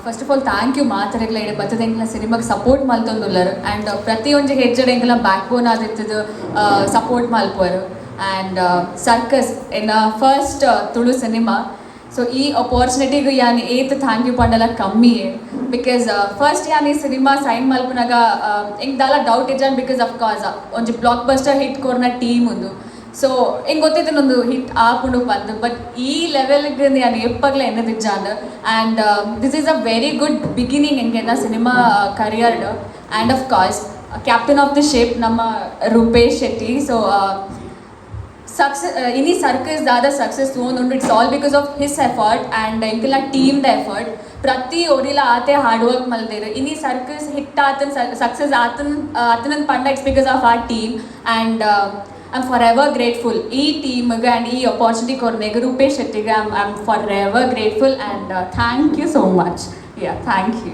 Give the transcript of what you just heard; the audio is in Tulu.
First of all, thank you ಮಾತೆರೆಗ್ಲ ಇಡೆ ಬತ್ತದ ಎಂಕ್ಲ ಸಿನಿಮಾಗ್ ಸಪೋರ್ಟ್ ಮಲ್ತೊಂದುಲ್ಲರ್ ಆ್ಯಂಡ್ ಪ್ರತಿಯೊಂಜಿ ಹೆಜ್ಜೆಡ್ ಎಂಕ್ಲ ಬ್ಯಾಕ್ ಬೋನ್ ಆದಿತ್ತದು ಸಪೋರ್ಟ್ ಮಲ್ಪುವರು. ಆ್ಯಂಡ್ ಸರ್ಕಸ್ ಎನ್ನ ಫಸ್ಟ್ ತುಳು ಸಿನಿಮಾ. ಸೊ ಈ ಅಪಾರ್ಚುನಿಟಿಗೆ ಯಾನ್ ಏತ್ thank you ಪಂಡಲ ಕಮ್ಮಿಯೇ. Because first ಯಾನ್ ಈ ಸಿನಿಮಾ ಸೈನ್ ಮಲ್ಪುನಾಗ ಎಂಕ್ ದಾಲ ಡೌಟ್ ಇಜ್ಜಾಂಡ್. Because of course ಒಂಜಿ ಬ್ಲಾಕ್ ಬಸ್ಟರ್ ಹಿಟ್ ಕೊರ್ನ ಟೀಮ್ ಉಂದು. ಸೊ ಎಂಕ್ ಗೊತ್ತಿತ್ತು ಒಂದು ಹಿಟ್ ಆಪುಂಡು ಪಂದ್. ಬಟ್ ಈ ಲೆವೆಲ್ಗೆ ಯಾನ್ ಏಪಗ್ಲ ಎನ್ನದಿಜ್ಜಾಂಡ್. And this is a very good beginning ಎಂಕೆನ cinema ಕರಿಯರ್ಡ್. And of course, captain of the ship ನಮ್ಮ ರೂಪೇಶ್ ಶೆಟ್ಟಿ. ಸೊ ಸಕ್ಸಸ್ ಇನಿ ಸರ್ಕಸ್ ದಾದ ಸಕ್ಸಸ್ ತೂವೊಂದುಂಡು, it's all because of his effort and ಎಂಕಲ್ನ team the effort. ಪ್ರತಿ ಒರಿಲ ಆತೆ ಹಾರ್ಡ್ ವರ್ಕ್ ಮಲ್ದೇರು. ಇನಿ ಸರ್ಕಸ್ ಹಿಟ್ ಆತನ್, ಸಕ್ಸಸ್ ಆತನ್ ಆತನನ್ ಪಂಡ, it's because of our team and I am forever grateful ಈ ಟೀಮ್ಗೆ ಆ್ಯಂಡ್ ಈ ಅಪಾರ್ಚುನಿಟಿ ಕೊರ್ನೆಗ್ ರೂಪೇಶ್ ಶೆಟ್ಟಿಗೆ. I am forever grateful and thank you so much. Yeah, thank you.